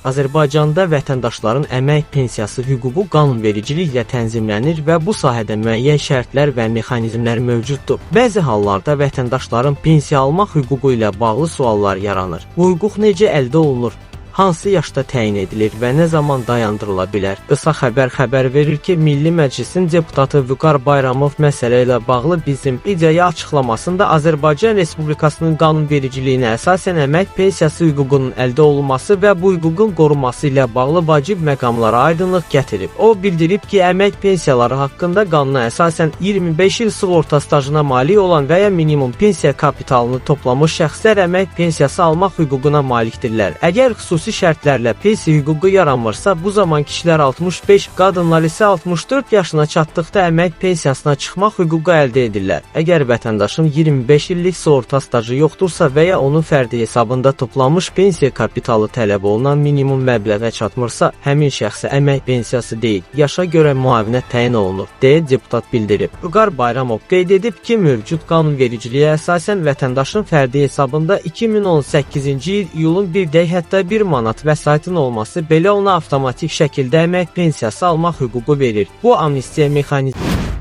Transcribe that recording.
Azərbaycanda vətəndaşların əmək pensiyası hüququ qanunvericiliklə tənzimlənir və bu sahədə müəyyən şərtlər və mexanizmlər mövcuddur. Bəzi hallarda vətəndaşların pensiya almaq hüququ ilə bağlı suallar yaranır. Bu hüquq necə əldə olunur? Hansı yaşda təyin edilir və nə zaman dayandırıla bilər? Qısa xəbər xəbər verir ki, Milli Məclisin deputatı Vüqar Bayramov məsələ ilə bağlı bizim mediaya açıqlamasında Azərbaycan Respublikasının qanunvericiliyinə əsasən əmək pensiyası hüququnun əldə olunması və bu hüququn qorunması ilə bağlı vacib məqamlara aydınlıq gətirib. O bildirib ki, əmək pensiyaları haqqında qanuna əsasən 25 il sığorta stajına malik olan və ya minimum pensiya kapitalını toplamış şəxslər əmək pensiyası almaq hüququna malikdirlər. Əgər xüsusi şərtlərlə pensiya hüququ yaranmırsa, bu zaman kişilər 65, qadınlar isə 64 yaşına çatdıqda əmək pensiyasına çıxmaq hüququ əldə edirlər. Əgər vətəndaşın 25 illik sığorta stajı yoxdursa və ya onun fərdi hesabında toplanmış pensiya kapitalı tələb olunan minimum məbləğə çatmırsa, həmin şəxsə əmək pensiyası deyil, yaşa görə müavinət təyin olunur, deyə deputat bildirib. Vüqar Bayramov qeyd edib ki, mövcud qanunvericiliyə əsasən vətəndaşın fərdi hesabında 2018-ci il iyulun 1-də hətta 1 manat vəsaitin olması belə ona avtomatik şəkildə əmək pensiyası almaq hüququ verir. Bu amnistiya mexanizmi